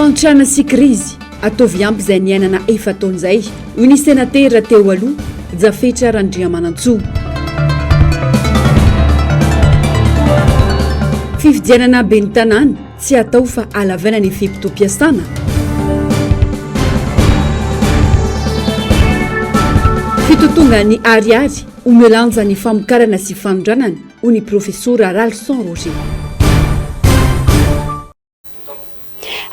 Fahantrana sy krizy, ataovy ampy izay niainana efa-taona izay, hoy ny senatera teo aloha, Jafetra Randriamanantsoa. Fifidianana ben'ny tanàna, tsy atao fa halavaina ny fe-potoam-piasana. Fitotongan'ny ariary, omeo lanja ny famokarana sy fanondranana, hoy ny profesora Ralison Roger.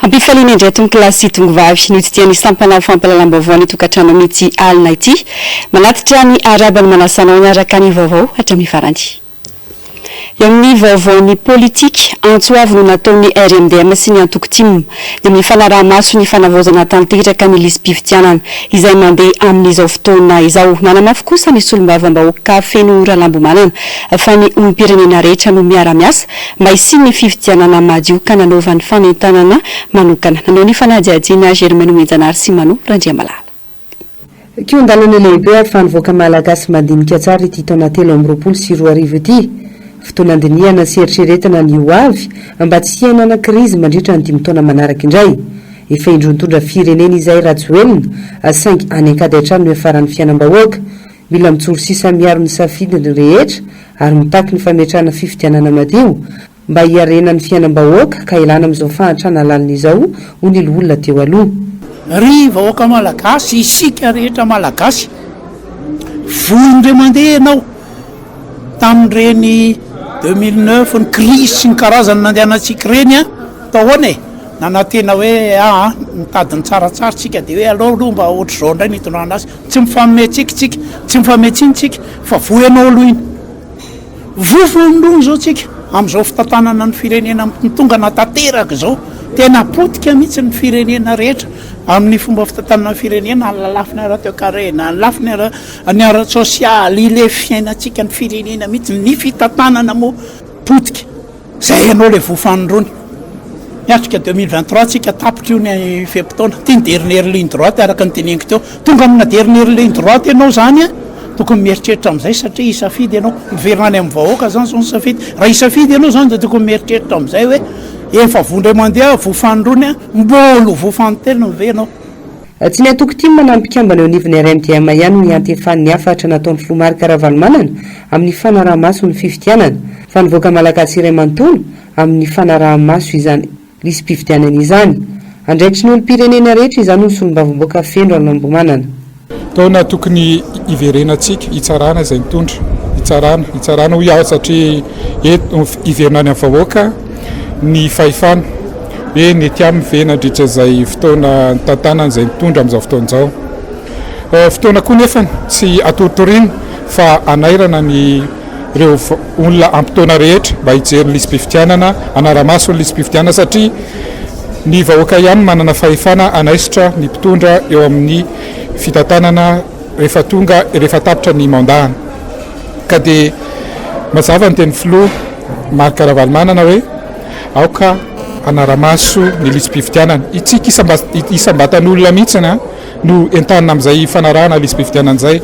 Ampifaliana indray tompokolahy sy tongovavy notsidihan'ny sampana fampahalalam-baovao ny tokantrano amin'ity alina ity. Manatitra ny arahaba no manasa anao hanaraka ny vaovao hatramin'ny farany. Eo amin'ny vaovaon'ny politika, antso avo no nataon'ny RMDM sy ny antoko tim ny amin'ny fanaraha-maso ny fanavaozana tanteraka ny lisi-pifidianana izay mandeha amin'izao fotoana izao. Nanamafy kosa ny solombavambahoaka Feno Ralambomanana fa ny olom-pirenena rehetra no miara-miasa mba hisian'ny fifidianana madio ka nanaovany fanentanana manokana. Nanao ny fanadihadiana Germaine Omenjanahary sy Mano Randriamalala. Kihon-dalana lehibe ahafahan'ny vahoaka malagasy mandinika tsara ity taona 2023 ity. Fotoana andinihana sy eritreretina ny ho avy mba tsy hiainana krizy mandritra ny dimy taona manaraka indray. Efa indroa nitondra firenena izay Rajoelina saingy any an-kady hatrany no iafaran'ny fiainam-bahoaka. Mila mijoro sisa miaro ny safidiny ny rehetra ary mitaky ny fametrahana fifidianana madio mba hiarenan'ny fiainam-bahoaka ka hialana amin'izao fahantrana lalina izao, hoy ny loholona teo aloha. Ry vahoaka malagasy, isika rehetra malagasy, voa indray mandeha ianao tamin'ireny 2009 ny crise sy ny karazany nandehanantsika ireny an, atao ahoana e? Nanantena hoe aa mitady ny tsaratsara tsika dia hoe aleo aloha mba ohatr'izao indray ny hitondrana azy. Tsy mifanome tsiky tsika, tsy mifanome tsiny tsika fa voa ianao aloha iny. Voa voalohany izao tsika amin'izao fitantanana ny firenena mitongana tanteraka izao. Tena potika mihitsy ny firenena rehetra amin'ny fomba fitantanana ny firenena, ny lafiny ara-toekarena, ny lafiny ara ny ara-tsosialy, ilay fiainantsika ny firenena mihitsy, ny fitantanana moa potika. Zay ianao le voa fanindroany. Miatrika 2023 tsika, tapitra io ny fe-potoana. Ity ny dernière ligne droite araka ny teneniko teo. Tonga amina dernière ligne droite ianao zany an, tokony mieritreritra amin'izay satria hisafidy ianao. Miverina any amin'ny vahoaka zany zao ny safidy. Raha hisafidy ianao zany dia tokony mieritreritra amin'izay hoe efa voa indray mandeha aho, voa fanindroany aho, mbola ho voa fanintelony ve ianao? Tsy ny antoko tim na ny mpikambana eo anivon'ny RMDM ihany no iantefan'ny hafatra nataon'ny filoha Marc Ravalomanana amin'ny fanaraha-maso ny fifidianana, fa ny vahoaka malagasy iray manontolo amin'ny fanaraha-maso izany lisi-pifidianana izany. Andraikitry ny olom-pirenena rehetra izany hoy ny solombavambahoaka Feno Ralambomanana. Taona tokony hiverenantsika hitsarana izay nitondra, hitsarana, hitsarana hoy aho satria eto hiverina any amin'ny vahoaka ny fahefana hoe nety aminy ve nandritra izay fotoana nitantanany izay nitondra amin'izao fotoana izao. Fotoana koa nefany tsy atoritoriana fa hanairana ny ireo olona ampy taona rehetra mba hijery ny lisi-pifidianana, hanara-maso ny lisi-pifidianana satria ny vahoaka ihany manana fahefana hanaisotra ny mpitondra eo amin'ny fitantanana rehefa tonga, rehefa tapitra ny mandat-ny. Ka dia mazava ny tenin'ny filoha Marc Ravalomanana hoe aoka hanara-maso ny lisi-pifidianana. Itsika isam-batan'olona mihitsy no entanina amin'izay fanarahana lisi-pifidianana izay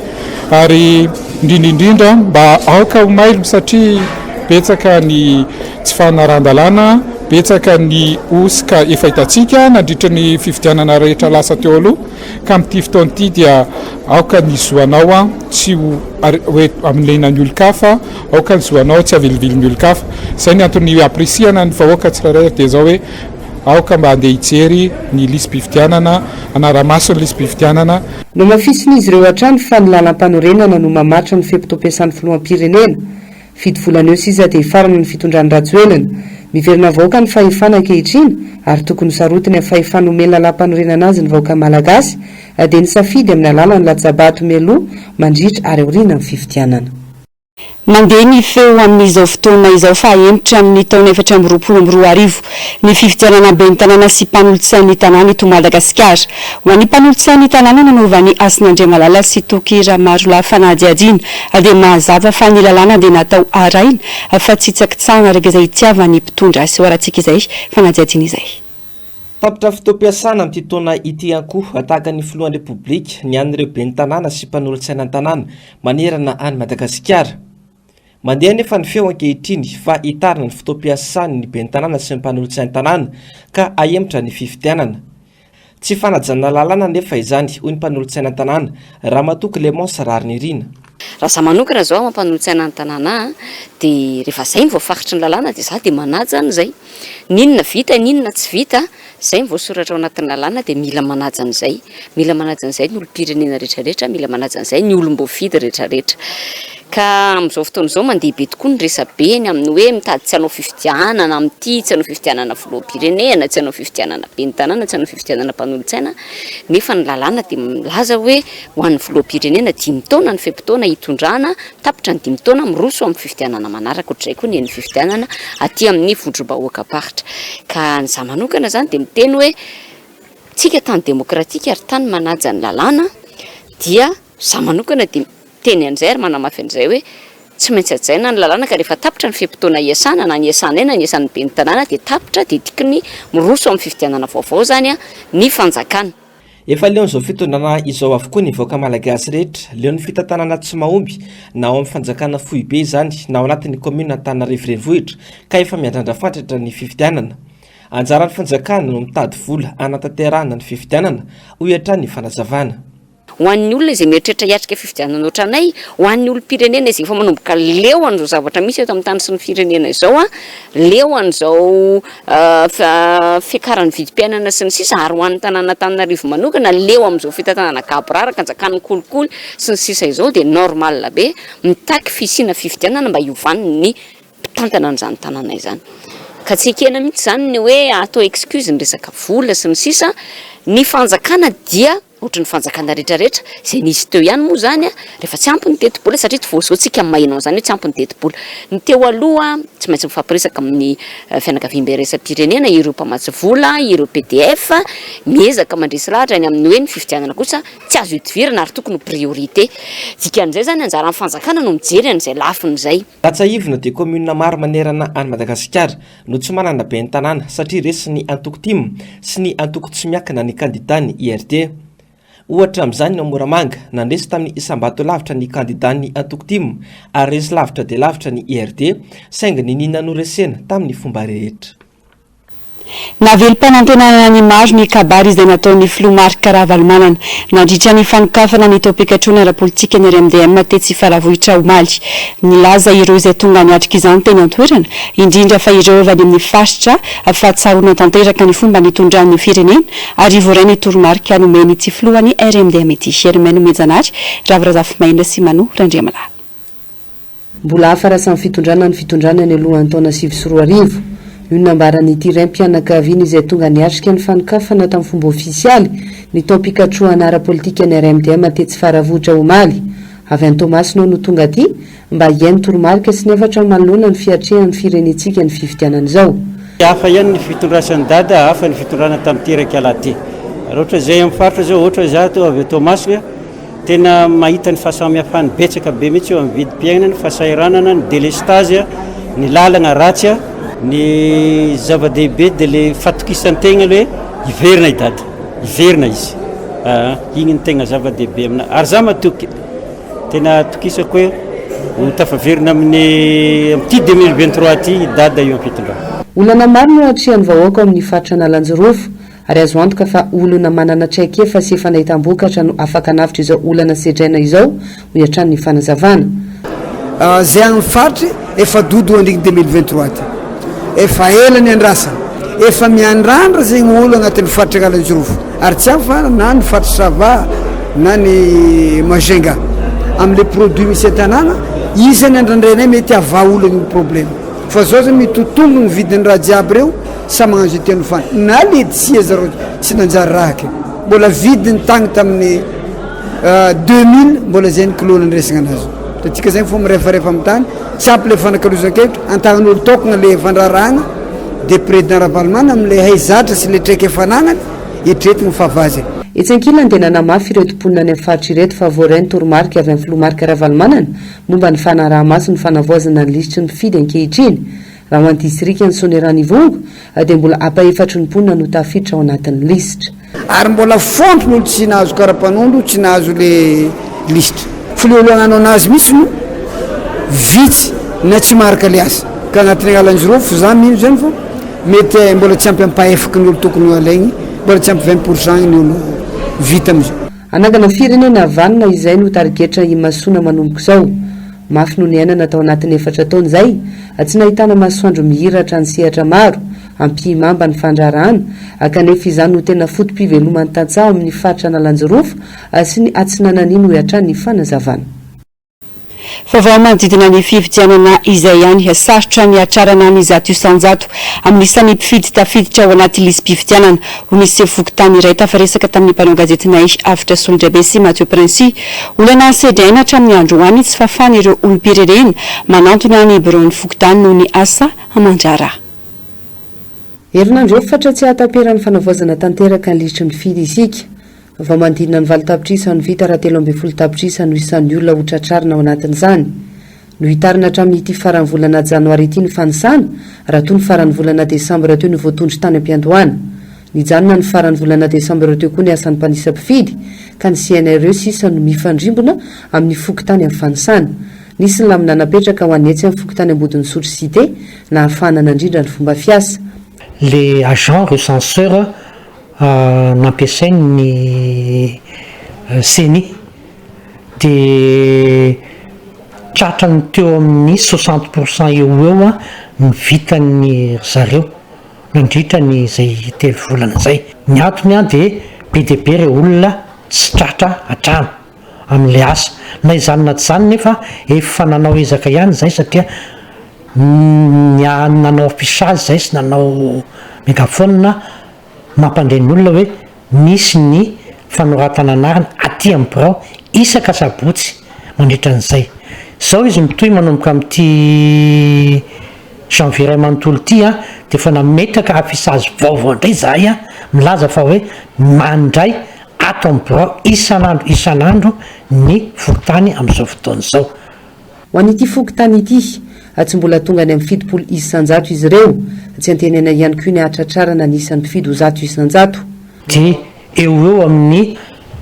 ary indrindra indrindra mba aoka ho mailo satria betsaka ny tsy fanarahan-dalàna, betsaka ny hosoka efa hitantsika nandritra ny fifidianana rehetra lasa teo aloha ka amin'ity fotoana ity dia aoka ny zo anao tsy ho hoe hamilena ny olon-kafa, aoka ny zo anao tsy havilivilin'ny olon-kafa. Izay ny antony hampirisihana ny vahoaka tsirairay dia izao hoe Aoka mba handeha hijery ny lisi-pifidianana, hanara-maso ny lisi-pifidianana. Nohamafisin'izy ireo hatrany fa ny lalàmpanorenana no mamaritra ny fe-potoam-piasan'ny filoham-pirenena. Fito volana eo sisa dia hifarana ny fitondran'i Rajoelina. Miverina vahoaka ny fahefana ankehitriny ary tokony ho sarotiny amin'ny fahefana omen'ny lalàmpanorenana azy ny vahoaka malagasy dia ny safidy amin'ny alalan'ny latsabato mialoha, mandritra ary aorianan'ny fifidianana. Mandeha ny feo amin'izao fotoana izao fa hahemotra amin'ny taona 2024 ny fifidianana ben'ny tanàna sy mpanolotsain'ny tanàna eto Madagasikara. Ho an'ny mpanolotsain'ny tanàna nanaovan'i Hasina Andriamalala sy Toky Ramarolahy fanadihadiana dia mazava fa ny lalàna dia natao harahina fa tsy hitsakitsahana araka izay itiavan'ny mpitondra azy. Ho arahantsika izay fanadihadiana izay. Tapitra fotoam-piasana amin'ity taona ity ihany koa, tahaka ny filohan'ny Repoblika, ny an'ireo ben'ny tanàna sy mpanolotsaina ny tanàna manerana an'i Madagasikara. Mandeha anefa ny feo ankehitriny fa hitarina ny fotoam-piasany ny ben'ny tanàna sy ny mpanolotsain'ny tanàna ka hahemotra ny fifidianana. Tsy fanajana lalàna anefa izany, hoy ny mpanolotsaina an-tanàna, Ramatoa Clémence Raharinirina. Raha za manokana zao maha mpanolotsaina ny tanàna ahy dia rehefa zay no voafaritry ny lalàna dia za dia manaja an'izay. N'inona vita n'inona tsy vita, zay no voasoratra ao anatin'ny lalàna dia mila manaja an'izay. Mila manaja an'izay ny olom-pirenena rehetrarehetra, mila manaja an'izay ny olom-boafidy rehetrarehetra. Ka amin'izao fotoana izao mandeha be tokoa ny resabe ny amin'ny hoe mitady tsy hanao fifidianana amin'ity, tsy hanao fifidianana filoham-pirenena, tsy hanao fifidianana ben'ny tanàna, tsy hanao fifidianana mpanolotsaina, nefa ny lalàna dia milaza hoe ho an'ny filoham-pirenena dimy taona ny fe-potoana hitondrana, tapitra ny dimy taona miroso amin'ny fifidianana manaraka, ohatr'izay koa ny an'ny fifidianana aty amin'ny vondrom-bahoakam-paritra. Ka ny izaho manokana izany dia miteny hoe tsika tany demokratika ary tany manaja ny lalàna dia izaho manokana dia miteny an'izay ary manamafy an'izay hoe tsy maintsy hajaina ny lalàna ka rehefa tapitra ny fe-potoana iasana na ny iasanay na ny iasan'ny ben'ny tanàna dia tapitra dia tokony miroso amin'ny fifidianana vaovao izany ny fanjakana. Efa leon'izao fitondrana izao avokoa ny vahoaka malagasy rehetra, leon'ny fitantanana tsy mahomby na ao amin'ny fanjakana foibe izany na ao anatin'ny kaominina Antananarivo renivohitra ka efa miandrandra fatratra ny fifidianana. Anjaran'ny fanjakana no mitady vola hanatanterahana ny fifidianana, hoy hatrany ny fanazavana. Ho an'ny olona izay mieritreritra hiatrika fifidianana ohatranay, ho an'ny olom-pirenena izay efa manomboka leo an'izao zavatra misy eto amin'ny tany sy ny firenena izao, leo an'izao fiakaran'ny vidim-piainana sy ny sisa ary ho an'ny tanàn'Antananarivo manokana, leo amin'izao fitantanana gaboraraka anjakan'ny kolikoly sy ny sisa izao dia normal be mitaky fisiana fifidianana mba hiovan'ny mpitantana an'izany tanàna izany. Ka tsy ekena mihitsy izany ny hoe atao excuse ny resaka vola sy ny sisa, ny fanjakana dia. Ohatry ny fanjakana rehetra rehetra izay nisy teo ihany moa izany rehefa tsy ampy ny tetibola satria tsy vao izao tsika maheno an'izany hoe tsy ampy ny tetibola. Ny teo aloha tsy maintsy mifampiresaka amin'ny fianakaviambe iraisam-pirenena ireo mpamatsy vola, ireo pdf, miezaka mandresy lahatra ny amin'ny hoe ny fifidianana kosa tsy azo ihodivirana ary tokony ho priorité. Dikan'izay izany anjaran'ny fanjakana no mijery an'izay lafiny izay. Raha tsiahivina dia kaominina maro manerana an'i Madagasikara no tsy manana ben'ny tanàna satria resin'ny antoko tim sy ny antoko tsy miankina ny kandidan'ny IRD. Ohatra amin'izany ny ao Moramanga, nandresy tamin'ny isam-bato lavitra ny kandidan'ny antoko tim ary resy lavitra dia lavitra ny IRD saingy niniana noresena tamin'ny fomba rehetra. Nahavelom-panantenana ny maro ny kabary izay nataon'ny filoha Marc Ravalomanana nandritra ny fanokafana ny taom-pikatrohana ara-politikan'ny RMDM tetsy Faravohitra omaly. Nilaza ireo izay tonga niatrika izany teny an-toerana, indrindra fa ireo avy any amin'ny faritra, fa tsaroana tanteraka ny fomba nitondrany ny firenena ary voaray ny toromarika nomen'ity filohan'ny RMDM ity, Germain Nomenjanahary, Ravo Razafimaina sy Mano Randriamalala. Mbola hafa raha samy fitondrana ny fitondrana any alohan'ny taona 2009. Io no nambaran'ity raim-pianakaviana izay tonga niatrika ny fanokafana tamin'ny fomba ofisialy ny taom-pikatrohana ara-politikan'ny RMDM tetsy Faravohitra omaly. Avy any Toamasina aho no tonga aty mba hihaino toromarika sy ny hafatra manoloana ny fiatrehan'ny firenentsika ny fifidianana izao. Hafa ihany ny fitondrasan'i Dada, hafa ny fitondrana tamin'ity iraikalahy ity. Raha ohatra izay amin'ny faritra izao, ohatra izaho teo avy ao Toamasina, tena mahita ny fahasamihafany betsaka be mihitsy eo amin'ny vidim-piainana, ny fahasahiranana, ny delestazy, ny lalana ratsy. Ny zava-dehibe dia ilay fatokisan-tegna hoe hiverina i Dada. Hiverina izy. Aa, igny no tegna zava-dehibe aminahy. Ary za matoky, tena atokisako hoe ho tafaverina amin'ny amin'ity 2023 ity i Dada eo am-pitondrana. Olana maro no atrehan'ny vahoaka ao amin'ny faritra Analanjirofo, ary azo antoka fa olona manana traikefa sy efa nahitam-bokatra no afaka hanavotra izao olana sedraina izao, hoy hatrany ny fanazavana. Zay any faritry efa dodo andrigny 2023 ty efa ela niandrasana efa miandrandra zegny olo agnatin'ny faritry Analanjirofo ary tsy ampy fa na ny faritry Sava na ny Majunga amle produit misy an-tanàna isany andrandrainay mety havaha olagny problème fa zao zany mitotongo ny vidin'ny raha jiaby reo samy magnano zay tiany hofana na letisia zareo tsy nanjary raha ke mbola vidiny tagny tamin'ny 2000 mbola zay ny kilô nandresagna anazy de tsika zegny fô mirefarefa amin'ny tany tsy ampy le fanakalozan-kevitra antagnan'olo tokagna le fandraharahagna de président Ravalomanana amle haizatra sy le traikefa anagnany eritreretigny fa vazy. Etsy ankilany dia nanamafy ireto mponina any amin'ny faritra ireto fa voaray ny toromarika avy amin'ny filoha Marc Ravalomanana momba ny fanaraha-maso ny fanavaozana ny lisitry ny mpifidy ankehitriny. Raha ho an'ny distrikan'i Soanierana Ivongo dia mbola ampahefatry ny mponina no tafiditra ao anatin'ny lisitra. Ary mbola fondro ny olo tsy nahazo karapanondro, tsy nahazo le lisitra. Fa le olo hagnano anazy mihitsy no vitsy. na tsy maharaka le asa. Ka agnatin'ny Analanjirofo za mino zany fa mety mbola tsy ampy ampahefaky ny olo tokony ho alaigny, mbola tsy ampy 20 pour cent ny olo vita amizao. Hanangana firenena vanona izay no tarigetra imasoana manomboka izao. Mafy no niainana tao anatin'ny efatra taona izay, tsy nahitana masoandro mihiratra ny sehatra maro, ampihimamba ny fandraharahana, kanefa izany no tena foto-piveloman'ny tantsaha ao amin'ny faritra Analanjirofo sy ny Atsinanana iny, hoy hatrany ny fanazavana. Vaovao manodidina ny fifidianana izay ihany, sarotra ny hatrarana ny 100% amin'ny isan'ny mpifidy tafiditra ao anaty lisi-pifidianana, hoy ny sefo fokontany iray tafaresaka tamin'ny mpanao gazetinay Avotra Solondraibe sy Mathieu Princi. Olana sedraina hatramin'ny androany ny tsy fahafahan'ireo olom-pirenena manantona ny biraon'ny fokontany noho ny asa aman-draharaha. Herinandro efatra tsy hahataperan'ny fanavaozana tanteraka ny lisitry ny mpifidy isika. Vao manodidina ny 8 tapitrisa no vita raha 13 tapitrisa no isan'ny olona ho tratrarina ao anatin'izany. Nohitarina hatramin'ity faran'ny volana janoary ity ny fanisana, raha toa ny faran'ny volana desambra teo no voatondro tany am-piandohana. Nijanona ny faran'ny volana desambra teo koa ny asan'ny mpanisa mpifidy, ka ny CNRE sisa no mifandrimbona amin'ny fokontany amin'ny fanisana. Nisy ny lamina napetraka ho an'ny etsy amin'ny fokontany Ambodinisotry Cité, nahafahana nandrindra ny fomba fiasa. Le agent recenseur nampiasain'ny Ceni dia tratran'ny teo amin'ny 60 pour cent eo ho eo ny vitan'ny ry zareo nandritra ny izay telo volana izay. Ny antony dia be dia be ireo olona tsy tratra hatrany amin'ilay asa. Na izany na tsy izany nefa efa nanao ezaka ihany izahay satria nanao affichage izahay sy nanao megaphone mampandre ny olona hoe misy ny fanoratana anarana aty amin'ny birao isaka sabotsy mandritra an'izay. Izao izy mitohy manomboka amin'ity janvier iray manontolo ity dia efa nametraka affichage vaovao indray izahay milaza fa hoe mandray ato amin'ny birao isan'andro isan'andro ny fokontany amin'izao fotoana izao. Ho an'ity fokontany ity, tsy mbola tonga any amin'ny 70% izy ireo. Tsy antenaina ihany koa ny hahatratrarana ny isan'ny mpifidy ho 100%. Dia eo ho eo amin'ny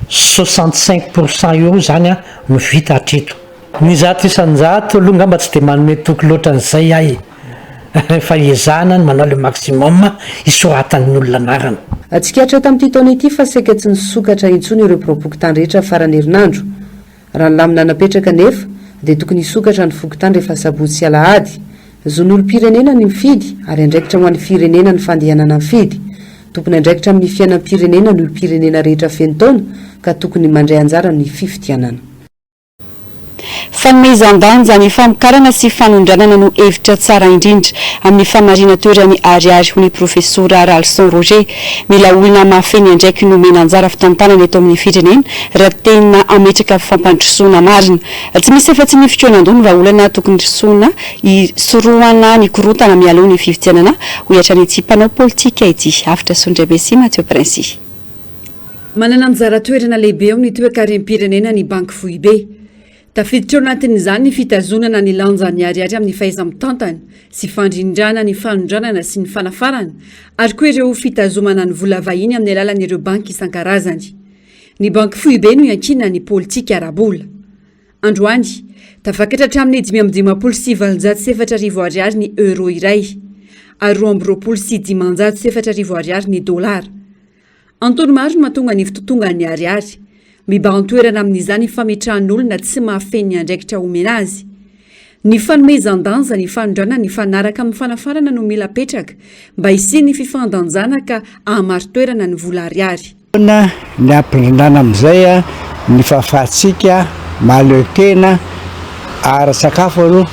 65 pour cent eo izany no vita hatreto. Ny 100% aloha angamba tsy dia manome toky loatra an'izay aho e! Fa ezahana ny manao le maximum hisoratan'ny olona anarana. Tsikaritra tamin'ity taona ity fa saika tsy nisokatra intsony ireo biraom-pokontany rehetra faran'ny herinandro. Raha ny lamina napetraka anefa dia tokony hisokatra ny fokontany rehefa sabotsy sy alahady. Zon'olom-pirenena ny mifidy ary andraikitra ho an'ny firenena ny fandehanana mifidy. Tompon'andraikitra amin'ny fiainam-pirenena ny olom-pirenena rehetra feno taona ka tokony mandray anjara amin'ny fifidianana. Fanomezan-danja ny famokarana sy fanondranana no hevitra tsara indrindra amin'ny famarinan-toeran'ny Ariary, hoy ny Profesora Ralison Roger. Mila olona mahafehy ny andraikiny nomena anjara fitantanana eto amin'ny firenena raha tena hametraka fampandrosoana marina. Tsy misy afa-tsy ny fikaonandoha no vahaolana tokony hirosoana hisorohana ny korontana mialoha ny fifidianana, hoy hatrany ity mpanao politika ity. Avotra Sondraibe sy Mathieu Princy. Manana anjara toerana lehibe eo amin'ny toekarem-pirenena ny Banky Foibe. Tafiditra ao anatin'izany ny fitazonana ny lanjan'ny ariary amin'ny fahaiza-mitantana sy fandrindrana ny fanondranana sy ny fanafarana ary koa ireo fitazomana ny vola vahiny amin'ny alalan'ireo banky isan-karazany. Ny banky foibe no iankinan'ny politika ara-bola. Androany, tafakatra hatramin'ny 1855 ariary ny euro iray ary 422 ariary ny dolara. Antony maro no mahatonga ny fitotongan'ny ariary. Mibahan-toerana amin'izany ny fametrahan'olona tsy mahafehy ny andraikitra omena azy. Ny fanomezan-danja ny fanondranana mifanaraka amin'ny fanafarana no mila apetraka mba hisian'ny fifandanjana ka hahamari-toerana ny vola ariary. Ahoana ny hampindrindrana amin'izay ny fahafahantsika mahaleo tena ara-tsakafo aloha,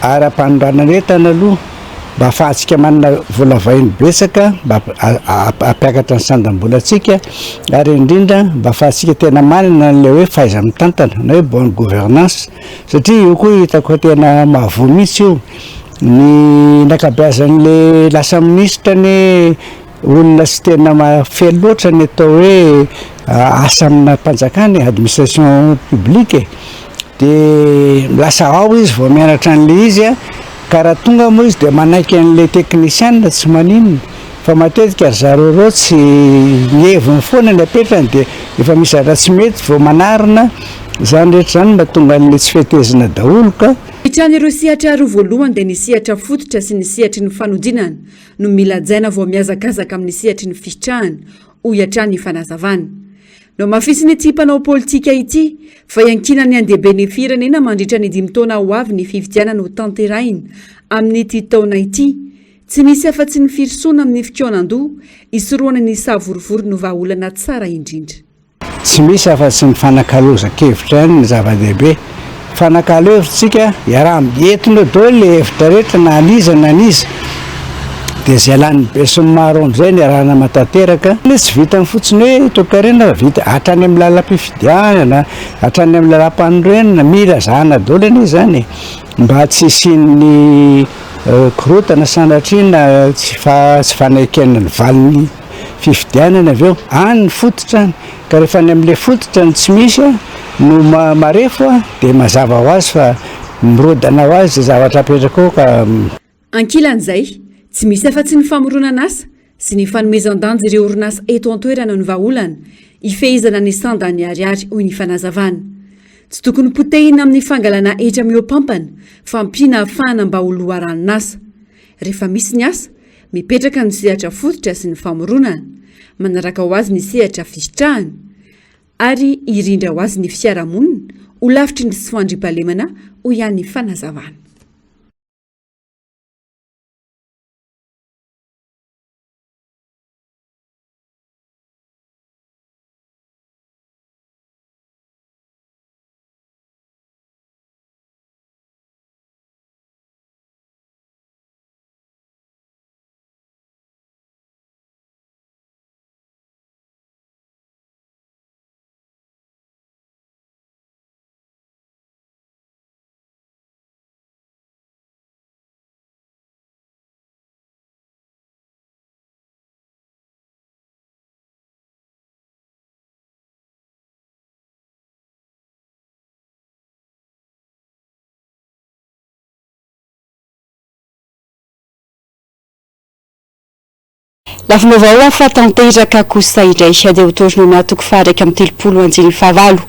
ara-panondranana entana aloha mba hahafahantsika manana vola vahiny betsaka mba hampiakatra ny sandam-bolantsika ary indrindra mba hahafahantsika tena manana an'ilay hoe fahaiza-mitantana na hoe bonne gouvernance satria io koa hitako fa tena mahavoa mihitsy io ny ny ankabeazan'le lasa minisitra anie olona tsy tena mahafehy loatra ny atao hoe asa amina mpanjakana e, administration publique e, de lasa ao izy vao mianatra an'le izy a, ka raha tonga moa izy de manaiky an'le teknisiana tsy maninona fa matetika ry zareo reo tsy ny heviny foana ny apetrany de efa misy zavatra tsy mety vao manarina, zany rehetra zany mahatonga an'le tsy fetezina daholo ka. Fitrahana ireo sehatra roa voalohany dia ny sehatra fototra sy ny sehatry ny fanodinana no mila hajaina vao mihazakazaka amin'ny sehatry ny fitrahana, hoy hatrany ny fanazavana. Nohamafisin'ity mpanao politika ity fa iankinan'ny andehiben'ny firenena mandritra ny dimy taona ho avy ny fifidianana ho tanterahina amin'ity taona ity. Tsy misy afa-tsy ny firosoana amin'ny fikaonandoha hisorohana ny savorovoro no vahaolana tsara indrindra. Tsy misy afa-tsy ny fanakalozan-kevitra ihany no zava-dehibe. Mifanakalo hevitra isika, iaraha-mientona eo daholo ilay hevitra rehetra na an'iza na an'iza. Dia izay lanin'ny besinimaro amin'izay no iarahana manatanteraka. Tsy vitan'ny fotsiny hoe toekarena fa vita hatrany amin'ny lalam-pifidianana, hatrany amin'ny lalam-panorenana, mila zahana daholo anie izany e! Mba tsy hisian'ny korontana sanatria na tsy fanekena ny valin'ny fifidianana avy eo. Any ny fototra any, ka rehefa any amin'ilay fototra no tsy misy no marefo dia mazava ho azy fa mirodana ho azy izay zavatra apetraka eo ka. Ankilan'izay, tsy misy afa-tsy ny famoronana asa sy ny fanomezan-danja ireo orinasa eto an-toerana no vahaolana hifehezana ny sandan'ny ariary, hoy ny fanazavana. Tsy tokony potehina amin'ny fangalana hetra mihoa-pampana fa ampiana hahafahana mba ho loharanon'asa. Rehefa misy ny asa, mipetraka ny sehatra fototra sy ny famoronana, manaraka ho azy ny sehatra fisitrahana, ary hirindra ho azy ny fiarahamonina ho lavitry ny tsy fandriampahalemana, hoy ihany ny fanazavana. Lafim-baovao hafa tanteraka kosa indray dia ho Deoteronoma toko faha-31 andininy fahavalo,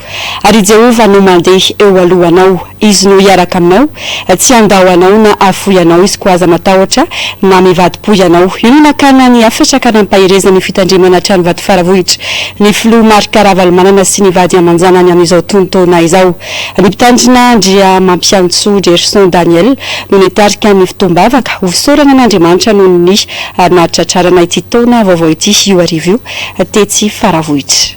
Ary i Jehovah no mandeha eo alohanao, Izy no hiaraka aminao, tsy handao anao na hahafoy anao Izy, koa aza matahotra na mivadi-po ianao. Io no nakana ny hafatra ka nampaherezana ny fitandremana hatrany Vatofaravohitra ny filoha Marc Ravalomanana sy ny vady aman-janany amin'izao tonon-taona izao. Ny mpitandrina Andriamampiantsoa Gerson Daniel no nitarika ny fotoam-bavaka ho fisaorana an'Andriamanitra noho ny nahatratrarana ity taona vaovao ity io hariva io tetsy Faravohitra.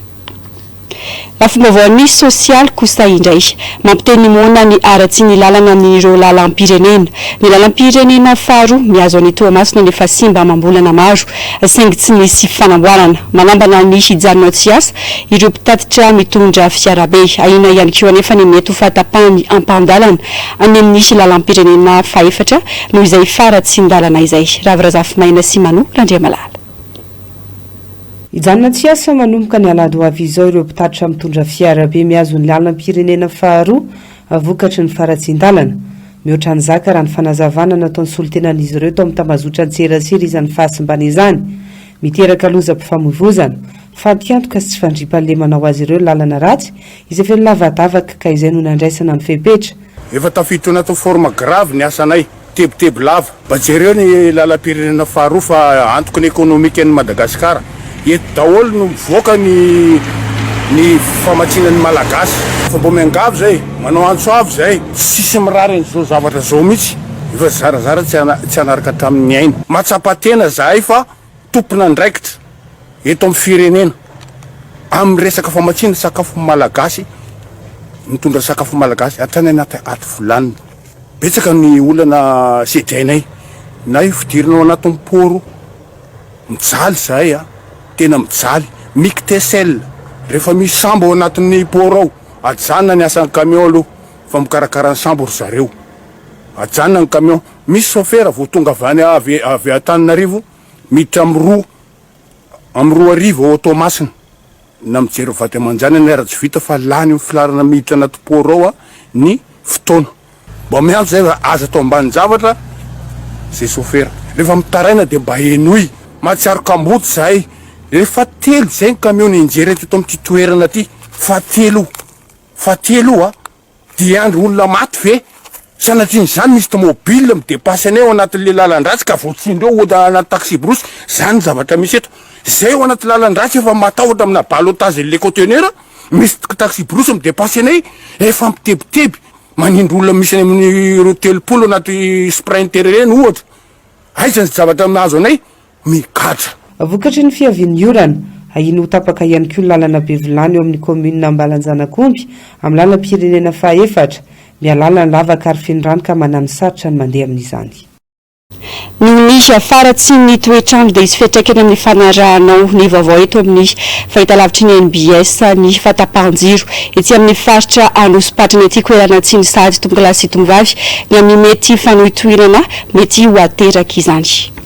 Lafim-baovaon'ny sosialy kosa indray, mampiteny ny moana ny haratsian'ny lalana amin'ireo lalam-pirenena. Ny lalam-pirenena faharoa mihazo an'i Toamasina no efa simba amam-bolana maro saingy tsy nisy fanamboarana. Manambana ny hijanona tsy hiasa ireo mpitatitra mitondra fiarabe. Ahiana ihany koa anefa ny mety ho fahatapahan'ny ampahan-dalana any amin'ny lalam-pirenena fahefatra noho izay faharatsian-dalana izay. Ravo Razafimaina sy Mano Randriamalala. Hijanona tsy hiasa manomboka ny alahady ho avy izao ireo mpitatitra mitondra fiarabe mihazo ny lalam-pirenena faharoa vokatry ny faharatsian-dalana. Mihoatra ny zaka raha ny fanazavana nataon'ny solontenan'izy ireo tao amin'ny tambazotran-tserasera izany fahasimbana izany. Miteraka lozam-pifamoivozana, fatiantoka sy tsy fandriampahalemana ho azy ireo ny lalana ratsy izay feno lavadavaka ka izay no nandraisana ny fepetra. Efa tafiditra ao anatin'ny forme grave ny asanay, tebiteby lava. Mba jereo ny lalam-pirenena faharoa fa antoky ny ekonomikan'i Madagasikara. Eto daholo no mivoaka ny ny famatsiana ny Malagasy. Fa mba miangavy zay, manao antso avo zay. Tsisy mirary an'izao zavatra zao mihitsy. Efa zarazara tsy tsy hanaraka hatramin'ny aina. Mahatsapa tena zahay fa tompon'andraikitra eto amin'ny firenena amin'ny resaka famatsiana sakafo malagasy, mitondra sakafo malagasy hatrany anaty aty vilany. Betsaka ny olana sedrainay na io fidirana ao anatin'ny port io, mijaly zahay a, tena mijaly. Mictesel, rehefa misy sambo ao anatin'ny port ao, ajanona ny asan'ny camion aloha fa mikarakara ny sambo ry zareo. Ajanona ny camion. Misy chauffeur vao tonga avy any avy avy Antananarivo miditra amin'ny roa amin'ny 2000 ao Toamasina na mijery vady aman-janany ara tsy vita fa lany amin'ny filarana miditra anaty port ao ny fotoana. Mba miantso zay fa aza atao ambanin-javatra zay chauffeur. Rehefa mitaraina dia mba henoy. Mahatsiaro kamboty zahay. Efa telo zay ny camion nianjera teto amin'ity toerana ty. Fahatelo. Fahatelo io a. Dia andry olona maty ve? Sanatrian'izany misy tomobile mi-depasse anay ao anatin'le lalan-dratsy ka voatsindry eo anaty taxi-brousse, zany ny zavatra misy eto. Zay ao anaty lalan-dratsy efa matahotra amina ballottage an'le conteneur, misy taxi-brousse mi-depasse anay, efa mitebiteby, manindry olona misy any amin'ny roa 30 anaty sprinter ireny ohatra. Aiza ny zavatra mahazo anay? Migadra. Vokatry ny fiavian'ny orana, ahiana ho tapaka ihany koa ny lalana Bevilany eo amin'ny kaominina Ambalanjanakomby, amin'ny lalam-pirenena fahaefatra. Mialala ny lavaka ary feno rano ka manano sarotra ny mandeha amin'izany. Noho ny faharatsian'ny toetr'andro dia hisy fiantraikany amin'ny fanarahanao ny vaovao eto amin'ny fahitalavitry ny NBS ny fahatapahan-jiro etsy amin'ny faritra Anosipatrana ety Koerana Atsimo sahady tompokolahy sy tomovavy ny amin'ny mety fanohitohinana mety ho aterak'izany.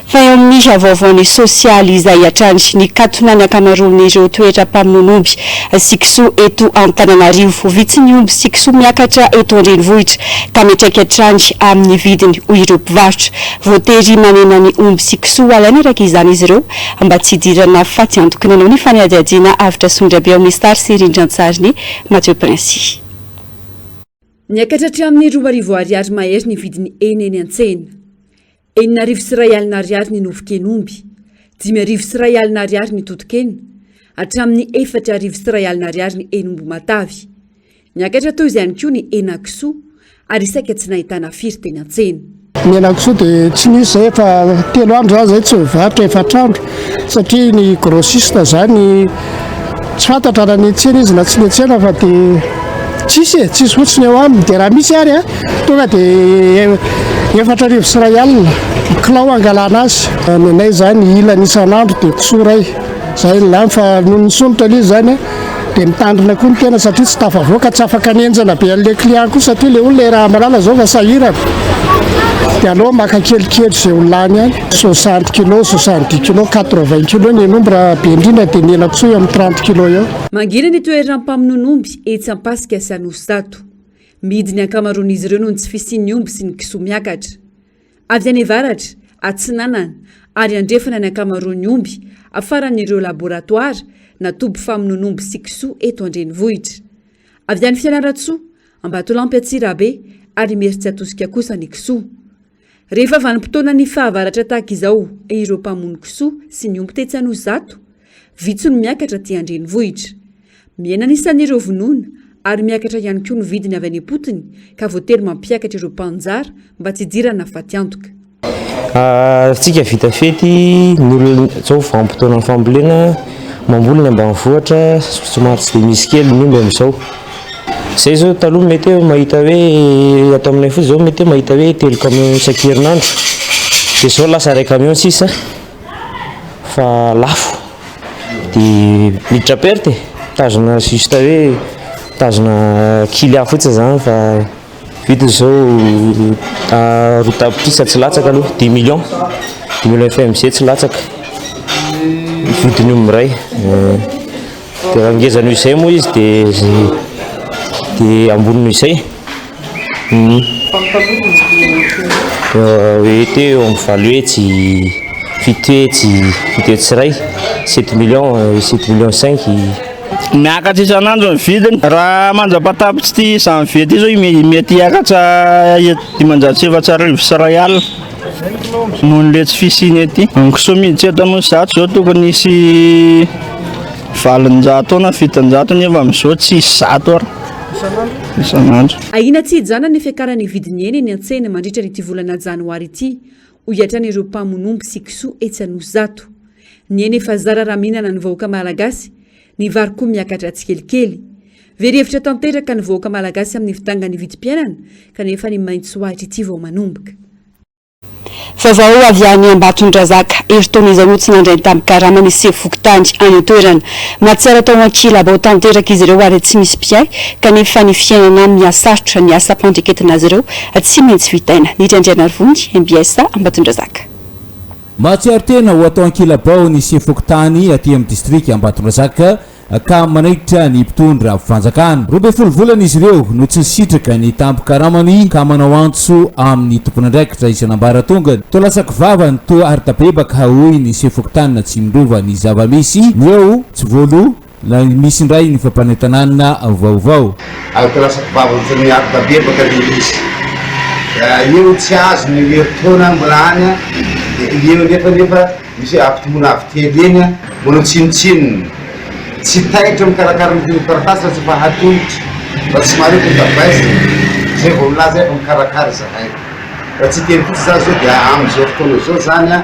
Fa eo amin'ny vaovaon'ny sosialy izay hatrany, nikatona ny ankamaroan'ireo toeram-pamonoan'omby sy kisoa eto Antananarivo. Vitsy ny omby sy kisoa miakatra eto an-drenivohitra ka miantraika hatrany amin'ny vidiny, hoy ireo mpivarotra. Voatery manena ny omby sy kisoa alaina araka izany izy ireo mba tsy hidirana fatiantoka. Nanao ny fanadihadiana Avotra Sondrabe ao amin'ny Star sy rindran-tsarin'i Mathieu Princi. Niakatra hatramin'ny 2000 ariary mahery ny vidin'ny hena eny an-tsena. 1006 ariary ny nofon-ken'omby, 1005 ariary ny toton-kena, hatramin'ny 1004 ariary ny hen'omby matavy. Niakatra toy izay ihany koa ny henakisoa ary saika tsy nahitana firy teny an-tsena. Ny henakisoa dia tsy nisy izay efa telo andro izany izay tsy mivarotra, efatra andro, satria ny grossiste izany tsy fantatra na niantsena izy na tsy niantsena fa dia tsisy e, tsisy fotsiny eo aminy, dia raha misy ary a, tonga dia 1004 ny kilao angalana azy. Ny anay izany ilany isan'andro dia kisoa iray, izay ny lany fa noho ny solika aloha izany a. Dia mitandrina koa ny tena satria tsy tafavoaka, tsy afaka ny henjana be an'ilay client koa satria ilay olona iaraha-mahalala izao fa sahirana. Dia aleo maka kelikely izay ho lany any, 60 kilos, 70 kilos, 80 kilos ny hen'omby raha be indrindra dia ny henakisoa eo amin'ny 30 kilos eo. Mangina ny toeram-pamonoan'omby etsy Ampasika sy Anosizato. Mihidy ny ankamaroan'izy ireo noho ny tsy fisian'ny omby sy ny kisoa miakatra. Avy any avaratra, atsinanana ary andrefana ny ankamaroan'ny omby afaran'ireo laboratoara na toby famonoan'omby sy kisoa eto an-drenivohitra. Avy any Fianarantsoa, Ambatolampy Antsirabe ary Imerintsiatosika kosa ny kisoa. Rehefa vanim-potoanan'ny fahavaratra tahaka izao ireo mpamono kisoa sy ny omby tetsy Anosizato, vitsy no miakatra aty an-drenivohitra. Mihena ny isan'ireo vonoina ary miakatra ihany koa ny vidiny avy any am-potony ka voatery mampiakatra ireo mpaninjara mba tsy hidirana fatiantoka. Tsika vita fety, ny olona zao vanim-potoanan'ny fambolena, mamboly ny ambanivohitra, somary tsy dia misy kely ny omby amin'izao. Zay zao taloha mety hoe mahita hoe ato aminay fotsiny zao mety hoe mahita hoe telo camion isan-kerinandro, dia zao lasa iray camion sisa fa lafo. Dia miditra perte e, mitazona juste hoe mitazona client fotsiny zany fa vidiny zao roa tapitrisa tsy latsaka aloha, dix millions, dix millions FMG tsy latsaka ny vidin'ny omby iray. Dia raha ngeza noho izay moa izy dia dia ambony noho izay. Hoe teo eo amin'ny 800, 700, 701, sept millions, sept millions cinq. Miakatra isan'andro ny vidiny. Raha mandra-pahatapitry ity janvier ity izao mety hiakatra 1405 noho ny le tsy fisiany ety. Ny kisoa miditra eto Anosizato izao tokony hisy 800 eo na 700 nefa amin'izao tsisy 100 ary. Isan'andro. Ahiana tsy hijanona ny fiakaran'ny vidin'ny hena eny an-tsena mandritra ity volana janoary ity, hoy hatrany ireo mpamono omby sy kisoa etsy Anosizato. Ny hena efa zara raha mihinana ny vahoaka malagasy, ny vary koa miakatra tsikelikely. Very hevitra tanteraka ny vahoaka malagasy amin'ny fidangan'ny vidim-piainana kanefa ny maitso ahitra ity vao manomboka. Vaovao avy any Ambatondrazaka, herintaona izao no tsy nandray ny tambin-karama ny sefo fokontany any an-toerana. Mahatsiaro atao ankilabao tanteraka izy ireo ary tsy misy mpiahy kanefa ny fiainana mihasarotra, ny asa ampandreketina azy ireo tsy maintsy vitaina. Nirhy Andrianarivony, mbs Ambatondrazaka. Mahatsiaro tena ho atao ankilabao ny sefo fokontany aty amin'ny distrika Ambatondrazaka ka manaikitra ny mpitondra fanjakana. 12 volana izy ireo no tsy nisitraka ny tambin-karamany ka manao antso amin'ny tompon'andraikitra isan'ambaratongany. Toa latsaky vava ny toa ary tabebaka hoy ny sefo fokontanin'Atsimondrova ny zava-misy. Ny eo tsy voaloa. Misy indray ny fampanentanana vaovao. Ary ka lasa mpivavaka ohatran'ny miaro tabebaka le izy. Io tsy azo ny herintaona mbola any an, de eo nefa nefa misy hoe ampitomboina avo telo eny an, manao tsinontsinona. Tsy taitra mikarakara ny taratasy raha tsy efa hatolotra, mba tsy marefo ny tabaisina, zay vao milaza hoe efa mikarakara izahay. Raha tsy hiteny fotsiny za zao dia amin'izao fotoana izao zany an,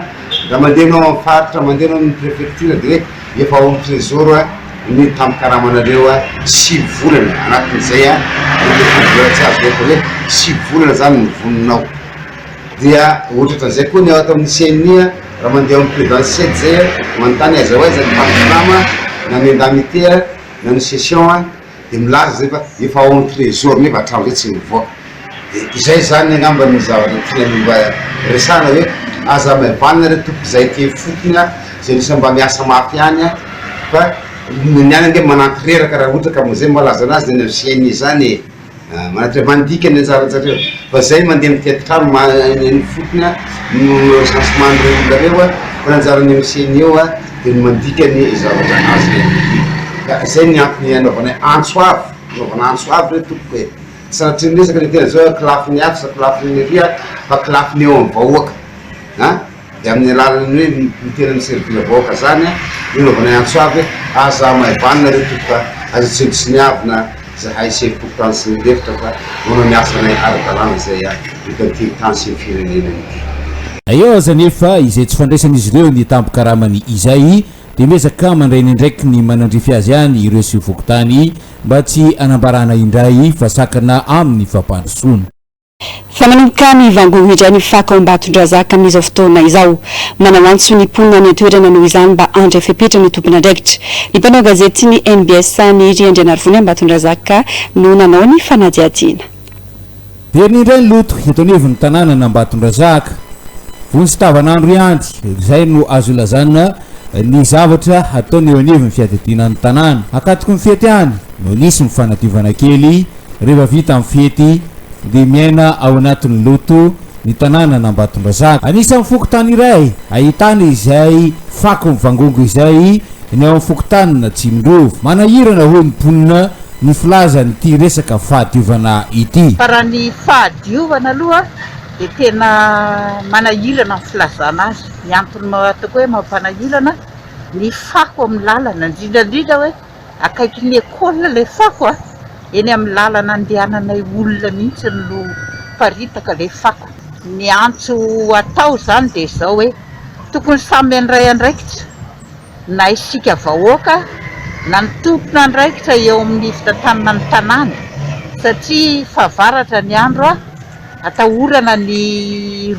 raha mandeha enao amin'ny faritra, mandeha enao amin'ny prefecture de hoe Efa ao amin'ny trésor ny tambin-karamanareo sivy volana, anatin'izay mety mbola tsy azo eto hoe sivy volana zany ny voninao. Dia ohatrohatran'izay koa ny ato amin'ny CNI raha mandeha ao amin'ny présidence zay manontany aiza ho aiza ny tambin-karama na ny indemnité na ny cession dia milaza zay fa efa ao amin'ny trésor nefa hatramin'izay tsy nivoaka. Dia izay izany angamba ny zavatra tiana mba resahana hoe aza maivanina re tompoko izay aty ifotony a, izay anisan'ny mba miasa mafy ihany a, fa ny any ange manampy reraka raha ohatra ka zay malaza anazy ny any amin'ny CNI zany e, manampy mandika ny anjaranjareo fa zay mandeha mitety trano ma- any ifotony a no recensement an'ireo olona ireo a, fa ny anjaran'ny amin'ny CNI eo a dia ny mandika ny zavatra azony ka izay ny antony anaovanay antso avo, anaovana antso avo re tompoko e. Sanatria ny resaka le tena zao kilafiny atsy sa kilafiny ery fa kilafiny eo amin'ny vahoaka an! de amin'ny alalan'ny hoe ny tena mi-servir vahoaka zany an no anaovanay antso avy hoe aza hamaivanina re tompoko a! aza tsinontsiniavina zahay sefo fokontany sy ny lefitra fa manao ny asanay ara-dalàna zay an eto amin'ity tany sy ny firenena ity. Na eo aza anefa izay tsy fandraisan'izy ireo ny tambin-karamany izay dia miezaka mandray ny andraikiny manandrify azy ihany ireo sefo fokontany Mba tsy hanambarana indray fa sakana amin'ny fampandrosoana. Fa manomboka mivangongo indray ny fako ao Ambatondrazaka amin'izao fotoana izao. Manao antso ny mponina any an-toerana noho izany mba handray fepetra ny tompon'andraikitra. Ny mpanao gazetin'ny mbs Niry Andrianarivony Ambatondrazaka no nanao ny fanadihadiana. Verina indray ny loto eto anivon'ny tanànan'Ambatondrazaka. Vonjy tavanandro ihany, izay no azo ilazana ny zavatra ataony eo anivon'ny fiadidiana ny tanàna. Ankatoky ny fety ihany no nisy ny fanadiovana kely, rehefa vita ny fety dia miaina ao anatin'ny loto ny tanànan'Ambatondrazaka. Anisan'ny fokontany iray ahitana izay fako mivangongo izay ny ao amin'ny fokontanin'Atsimondrova. Manahirana hoy ny mponina ny filazan'ity resaka fahadiovana ity. Fa raha ny fahadiovana aloha dia tena manahirana ny filazana azy. Ny antony ataoko hoe mampanahirana, ny fako amin'ny lalana, indrindra indrindra hoe akaikin'ny école ilay fako a, eny amin'ny lalana andehananay olona mihitsy no miparitaka ilay fako. Ny antso atao izany dia izao hoe tokony samy handray andraikitra. na isika vahoaka na ny tompon'andraikitra eo amin'ny fitantanana ny tanàna satria fahavaratra ny andro atahorana ny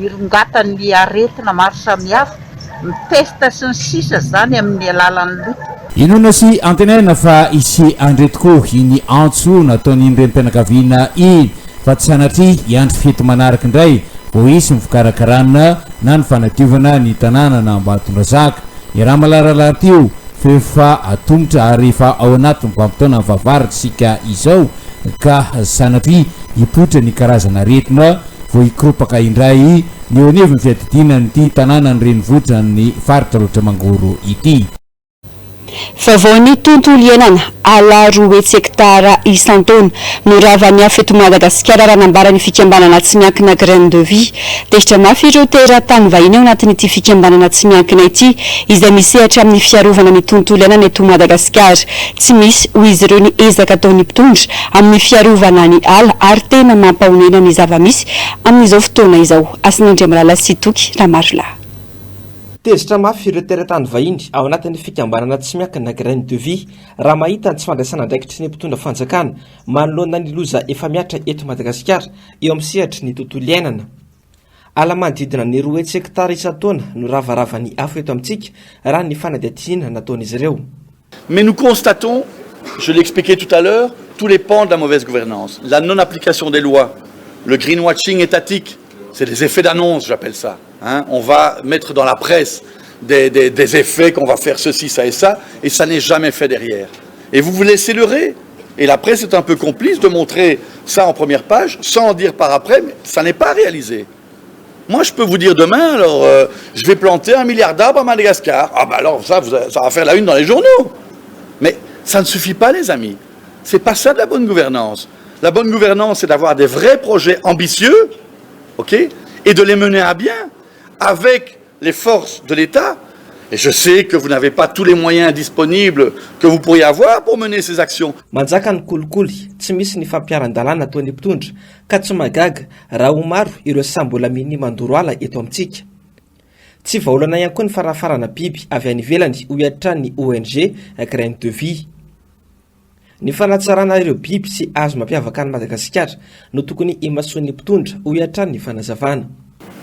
hirongatan'ny aretina maro samihafa, ny pesta sy ny sisa izany amin'ny alalan'ny loto. Inoana sy antenaina fa hisy handre tokoa iny antso nataon'iny renim-pianakaviana iny fa tsy sanatria hiandry fety manaraka indray vao hisy ny fikarakarana na ny fanadiovana ny tanànan'Ambatondrazaka. I Ramalaralaratio fa efa atomotra ary efa ao anatin'ny vanim-potoanan'ny fahavaratra isika izao ka sanatria hipoitra ny karazana aretina vao hikoropaka indray ny eo anivon'ny fiadidiana an'ity tanànan'ny renivohitran'ny faritra Alaotra Mangoro ity. Vaovaon'ny tontolo iainana, ala 200 hektara isan-taona no ravan'ny afo eto Madagasikara raha nambaran'ny fikambanana tsy miankina Graine de Vie. Tezitra mafy ireo teratany vahiny ao anatin'ity fikambanana tsy miankina ity izay misehatra amin'ny fiarovana ny tontolo iainana eto Madagasikara. Tsy misy, hoy izy ireo, ny ezaka ataon'ny mpitondra amin'ny fiarovana ny ala ary tena mampahonena ny zava-misy amin'izao fotoana izao. Hasina Andriamalala sy Toky Ramarolahy. Tezitra mafy ireo teratany vahiny ao anatin'ny fikambanana tsy miankina Graine de Vie raha mahita ny tsy fandraisana andraikitry ny mpitondra fanjakana manoloana ny loza efa mihatra eto Madagasikara eo amin'ny sehatry ny tontolo iainana. Ala manodidina ny 200 hektara isan-taona no ravaravan'ny afo eto amintsika raha ny fanadihadiana nataon'izy ireo. Mais nous constatons, je l'ai expliqué tout à l'heure, tous les pans de la mauvaise gouvernance, la non-application des lois, le greenwashing étatique, c'est des effets d'annonce, j'appelle ça. Hein. On va mettre dans la presse des, des, des effets qu'on va faire ceci, ça et ça, et ça n'est jamais fait derrière. Et vous vous laissez leurrer. Et la presse est un peu complice de montrer ça en première page, sans en dire par après, mais ça n'est pas réalisé. Moi, je peux vous dire demain, alors, euh, je vais planter un milliard d'arbres à Madagascar. Ah ben alors, ça, ça va faire la une dans les journaux. Mais ça ne suffit pas les amis. C'est pas ça de la bonne gouvernance. La bonne gouvernance, c'est d'avoir des vrais projets ambitieux, ok, et de les mener à bien avec les forces de l'État. Et je sais que vous n'avez pas tous les moyens disponibles que vous pourriez avoir pour mener ces actions. Manjaka ny kolikoly, tsy misy ny fampiharan-dalàna ataon'ny mpitondra, ka tsy mahagaga raha ho maro ireo sahy mbola minia mandoro ala eto amintsika. Tsy vahaolana ihany koa ny farafarana biby avy any ivelany, hoy hatrany ny ONG Graine de Vie. Ny fanatsarana ireo biby sy hazo mampiavaka an'i Madagasikara no tokony himasoan'ny mpitondra, hoy hatrany ny fanazavana.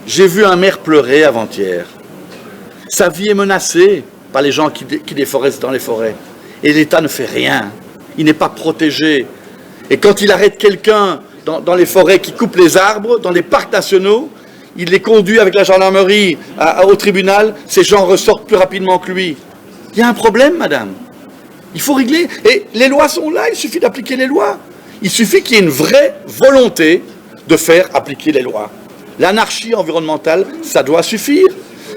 J'ai vu un maire pleurer avant-hier. Sa vie est menacée par les gens qui, qui déforestent dans les forêts. Et l'État ne fait rien. Il n'est pas protégé. Et quand il arrête quelqu'un dans, dans les forêts qui coupe les arbres, dans les parcs nationaux, il les conduit avec la gendarmerie à, au tribunal, ces gens ressortent plus rapidement que lui. Il y a un problème, madame. Il faut régler. Et les lois sont là, il suffit d'appliquer les lois. Il suffit qu'il y ait une vraie volonté de faire appliquer les lois. L'anarchie environnementale, ça doit suffire.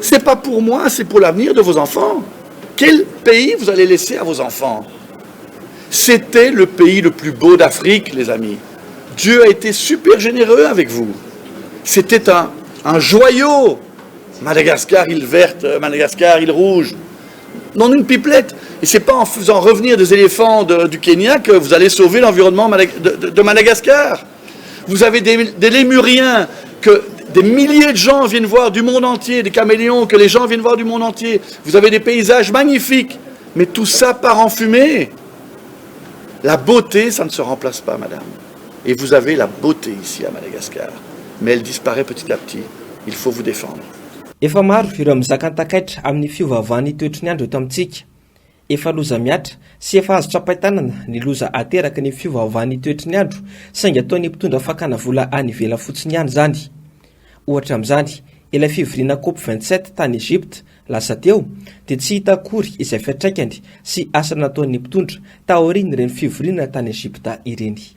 C'est pas pour moi, c'est pour l'avenir de vos enfants. Quel pays vous allez laisser à vos enfants C'était le pays le plus beau d'Afrique, les amis. Dieu a été super généreux avec vous. C'était un, un joyau. Madagascar, île verte, Madagascar, île rouge. Non une pipelette. Et c'est pas en faisant revenir des éléphants de, du Kenya que vous allez sauver l'environnement de, de, de Madagascar. Vous avez des, des lémuriens que des milliers de gens viennent voir du monde entier, des caméléons que les gens viennent voir du monde entier. Vous avez des paysages magnifiques, mais tout ça part en fumée. La beauté, ça ne se remplace pas, madame. Et vous avez la beauté ici à Madagascar. Mais elle disparaît petit à petit. Il faut vous défendre. Efa maro ireo mizaka an-takaitra amin'ny fiovaovan'ny toetry ny andro eto amintsika. Efa loza mihatra sy efa azo tsapain-tanana ny loza ateraky ny fiovaovan'ny toetry ny andro saingy ataon'ny mpitondra fakana vola any ivelany fotsiny ihany izany. Ohatra amin'izany, ilay fivoriana Cop 27 tany Egypte lasa teo dia tsy hita akory izay fiantraikany sy asa nataon'ny mpitondra taorian'ireny fivoriana tany Egypta ireny.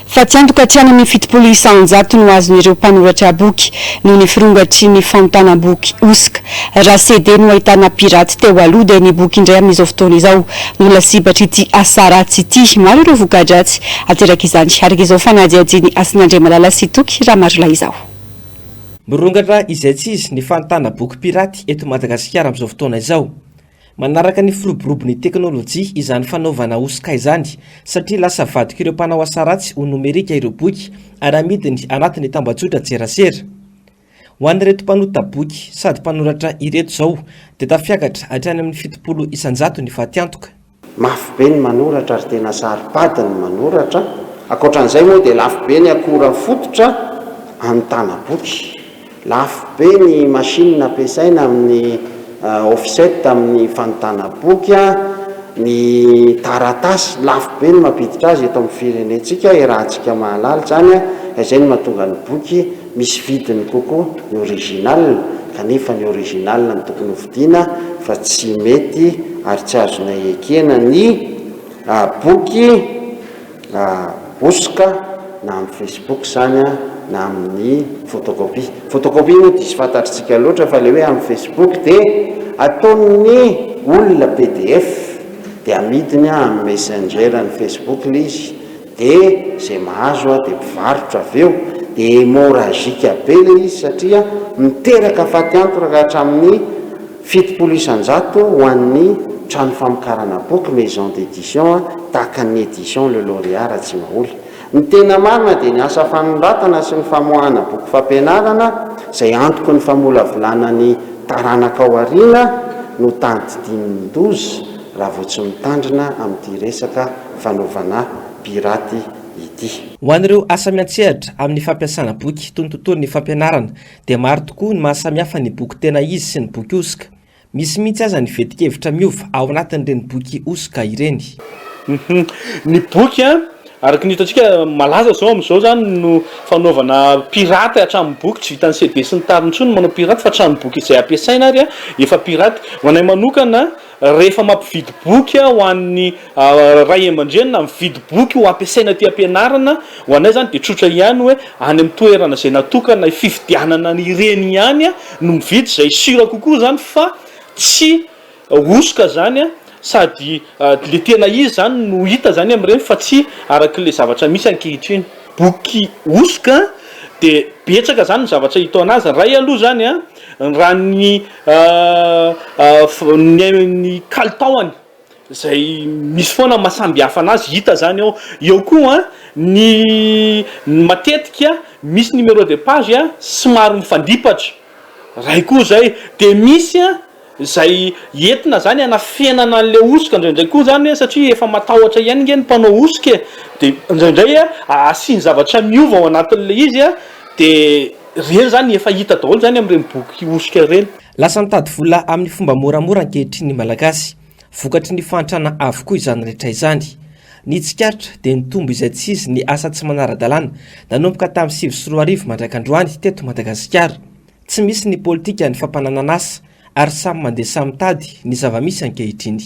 Fatiantoka hatrany amin'ny 70% no azon'ireo mpanoratra boky noho ny firongatry ny fanontana boky hosoka. Raha CD no ahitana piraty teo aloha dia ny boky indray amin'izao fotoana izao no lasibatr'ity asa ratsy ity. Maro ireo voka-dratsy aterak'izany, araka izao fanadihadian'i Hasina Andriamalala sy Toky Ramarolahy izao. Mirongatra izaitsizy ny fanontana boky piraty eto Madagasikara amin'izao fotoana izao. Manaraka ny firoborobon'ny teknolojia izany fanaovana hosoka izany satria lasa vadik'ireo mpanao asa ratsy ho nomerika ireo boky ary amidiny anatin'ny tambajotran-tserasera. Ho an'ireto mpanota boky sady mpanoratra ireto izao dia tafiakatra hatrany amin'ny 70% ny fatiantoka. Mafy be ny manoratra ary tena saro-pady ny manoratra. Ankoatran'izay moa dia lafo be ny akora fototra anontana boky. Lafo be ny machine ampiasaina amin'ny offset amin'ny fanontana boky, ny taratasy, lafo be ny mampiditra azy eto amin'ny firenentsika, iarahantsika mahalala izany, ka izay no mahatonga ny boky misy vidiny kokoa ny original, kanefa ny original no tokony hovidiana fa tsy mety ary tsy azonay ekena ny boky Hosoka na amin'ny facebook izany na amin'ny photocopie. Photocopie moa diso fantatritsika loatra fa ilay hoe amin'ny facebook dia ataon'ny olona pdf dia amidiny amin'ny messenger ny facebook ilay izy dia izay mahazo dia mpivarotra avy eo dia hemorragique be ilay izy satria miteraka fatiantoka hatramin'ny 70% ho an'ny trano famokarana boky, maison d'édition, tahaka ny Édition Le Lauréat Ratsimaholy. Ny tena marina dia ny asa fanoratana sy ny famoahana boky fampianarana izay antoky ny famolavolana ny taranaka ao aoriana no tandidinin-doza raha vao tsy mitandrina amin'ity resaka fanaovana piraty ity. Ho an'ireo asa miantsehatra amin'ny fampiasana boky toy ny tontolon'ny fampianarana dia maro tokoa ny mahasamihafa ny boky tena izy sy ny boky hosoka. Misy mihitsy aza ny vetin-kevitra miova ao anatin'ireny boky hosoka ireny. Ny boky an, araka ny hitantsika malaza zao amin'izao zany no fanaovana piraty hatramin'ny boky, tsy vitan'ny CD sy ny tariny intsony ny manao piraty fa hatramin'ny boky izay ampiasaina ary an efa piraty. Ho anay manokana rehefa mampividy boky ho an'ny ray aman-dreny na mividy boky ho ampiasaina aty am-pianarana, ho anay zany dia tsotra ihany hoe any amin'ny toerana izay natokana fividianana an'ireny ihany no mividy, izay sûr kokoa zany fa tsy hosoka zany. sady le tena izy zany no hita zany amin'ireny fa tsy arak'le zavatra misy ankehitriny. Boky hosoka de betsaka zany ny zavatra hita ao anazy, ray aloha zany an, raha ny ny kalitaony izay misy foana maha samby hafa anazy hita zany ao, eo koa an ny matetika misy numéro de page an somary mifandipatra, ray koa zay, de misy an izay entina zany hanafenana an'le hosoka indraindray koa zany satria efa matahotra ihany nge ny mpanao hosoka e, de indraindray an asiany zavatra miova ao anatin'le izy an de reny zany efa hita daholo zany amin'ireny boky hosoka ireny. Lasa mitady vola amin'ny fomba moramora ankehitriny ny Malagasy. Vokatry ny fahantrana avokoa izany rehetra izany. Ny tsikaritra dia nitombo izay tsy izy ny asa tsy manara-dalàna nanomboka tamin'ny 2009 mandrak'androany teto Madagasikara. Tsy misy ny politikan'ny fampananan'asa ary samy mandeha samy mitady ny zava-misy ankehitriny.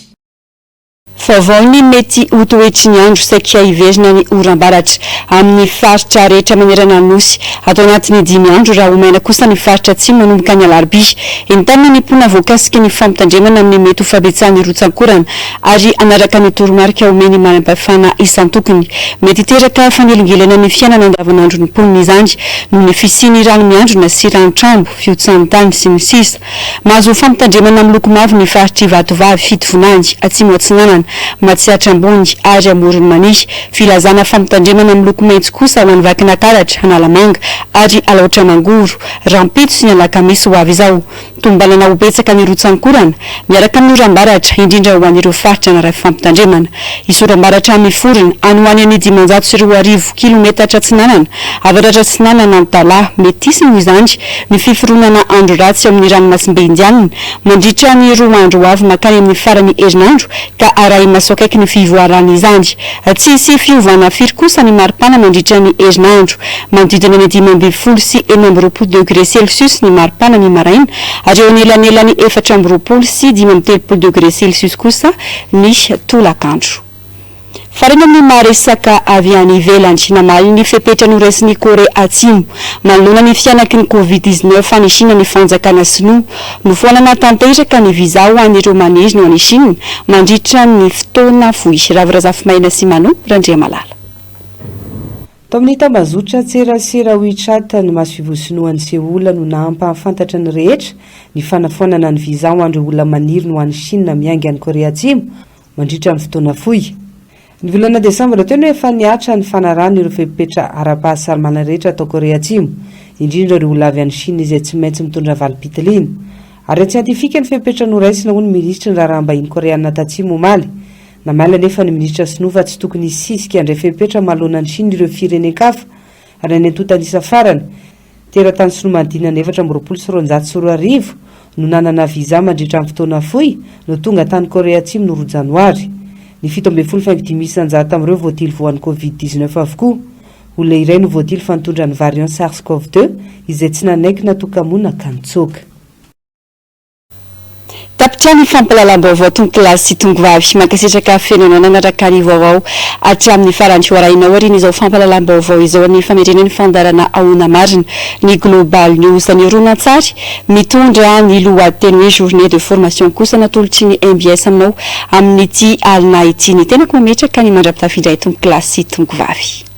Vaovao ny mety ho toetry ny andro saika hiverina ny oram-baratra amin'ny faritra rehetra manerana ny Nosy ato anatin'ny dimy andro raha ho maina kosa ny faritra atsimo manomboka ny alarobia. Entanina ny mponina voakasiky ny fampitandremana amin'ny mety ho fahabetsahan'ny rotsankorana ary hanaraka ny toromarika omen'ny manam-pahefana isan-tokony. Mety hiteraka fanelingelenan'ny fiainana andavanandron'ny mponina izany noho ny fisian'ny rano miandrona sy ranotrambo, fihotsahan'ny tany, sy ny sisa Mahazo fampitandremana miloko mavo ny faritr'i Vatovavy, Fitovinany, Atsimo Atsinanana, Matsiatra Ambony ary Amoron'i Mania. Filazana fampitandremana miloko maitso kosa ho an'i Vakinankaratra, Analamanga ary Alaotra Mangoro, rahampitso sy ny alakamisy ho avy izao. Tombanana ho betsaka ny rotsankorana, miaraka amin'ny oram-baratra, indrindra ho an'ireo faritra naray fampitandremana. Hisy oram-baratra miforona any ho any amin'ny 2500 kilometatra atsinanana, avaratra atsinanana Antalaha. Mety hisy noho izany ny fiforonana andro ratsy ao amin'ny ranomasimbe Indianina mandritra ny roa andro ho avy mankany amin'ny faran'ny herinandro ka arahi-maso akaiky ny fivoaran'izany. Tsy hisy fiovana firy kosa ny maripana mandritra ny herinandro. Manodidina ny 25 sy 26 degré celsius ny maripana ny maraina ary eo anelanelan'ny 24 sy 35 degré celsius kosa ny tolakandro. Farany amin'ny maha resaka avy any ivelany, namaly ny fepetra noraisin'i Korea Atsimo manoloana ny fihanaky ny Covid 19 any Shina ny fanjakana sinoa. Nofoanana tanteraka ny visa ho an'ireo maniry ny ho any Shina mandritra ny fotoana fohy. Ravo Razafimaina sy Mano Randriamalala. Tao amin'ny tambazotran-tserasera WeChat ny masoivoho sinoa any Seoul no nahampahafantatra ny rehetra ny fanafoanana ny visa ho an'ireo olona maniry ny ho any Shina miainga any Korea Atsimo mandritra ny fotoana fohy. Ny volana desambra teo no efa nihatra ny fanarahana ireo fepetra ara-pahasalamana rehetra tao Korea Atsimo, indrindra ireo olona avy any Shina izay tsy maintsy mitondra valim-pitiliana. Ara-tsiantifika ny fepetra noraisina, hoy ny minisitry ny raharaham-bahiny koreana tatsimo omaly. Namaly anefa ny minisitra sinoa fa tsy tokony hisisika handray fepetra manoloana an'i Shina ireo firenen-kafa, raha ny antontan'isa farany. Teratany sinoa manodidina ny 2024 no nanana visa mandritra ny fotoana fohy no tonga tany Korea Atsimo ny roa janoary. Ny 17,5% tamin'ireo voatily voan'ny Covid 19 avokoa. Olona iray no voatily fa nitondra ny variant SARS-CoV 2 izay tsy nanaiky natoka-monina ka nitsoaka. Tapitra ny fampahalalam-baovao tompokolahy sy tongovavy. Mankasitraka feno anao nanaraka ny vaovao hatramin'ny farany. Ho arahinao aorian'izao fampahalalam-baovao izao ny famerenan'ny fandaharana Ahoana Marina ny Global News. Ny horonantsary mitondra ny lohateny hoe Journée de formation kosa natolotry ny mbs aminao amin'ity alina ity. Ny tenako mametraka ny mandra-pitafy indray tompokolahy sy tongovavy.